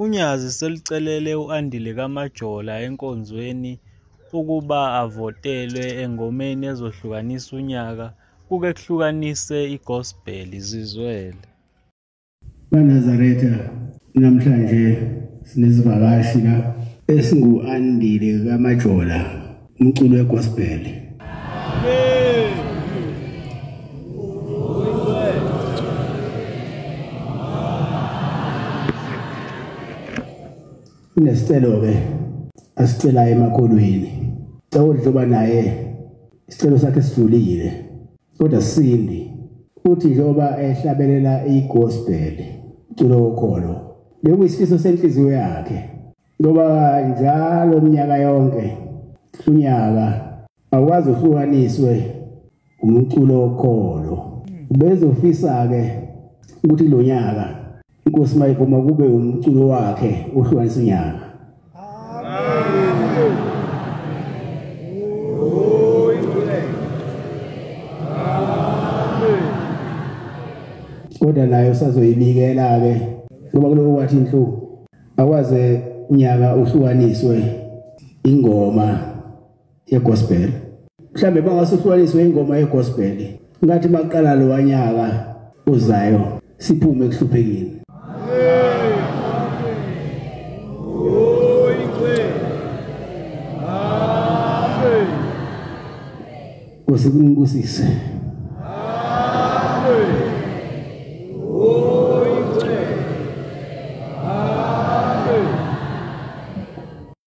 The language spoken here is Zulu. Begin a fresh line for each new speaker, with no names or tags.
UNyazi selucelele u-Andile kaMajola enkonzweni ukuba avotelwe engomeni ezohlukanisa unyaka kuke kuhlukanise igospel zizwele.
BaNazaretha, namhlanje sinesivakashi la esingu-Andile kaMajola, umculo wegospel. Kunesicelo-ke asicelayo emakholweni, cawudluba naye isicelo sakhe sijulile kodwa sindi. Uthi njengoba ehlabelela igospel, umculo wokholo, bekuyisifiso senhliziyo yakhe ngoba njalo iminyaka yonke unyaka awukwazi uhlukaniswe umculo wokholo. Ubezofisa-ke ukuthi lo nyaka inkosi mayivuma kube umculo wakhe uhlukanisa unyaka. Kodwa naye usazoyibikela-ke ngoba kuloko kwathi inhlu akwaze unyaka uhlukaniswe ingoma yegospel. Mhlambe bangasuhlukaniswe ingoma yegospel, ngathi maqala lo wanyaka uzayo siphume ekuhluphekeni. Nkosi ingibusise.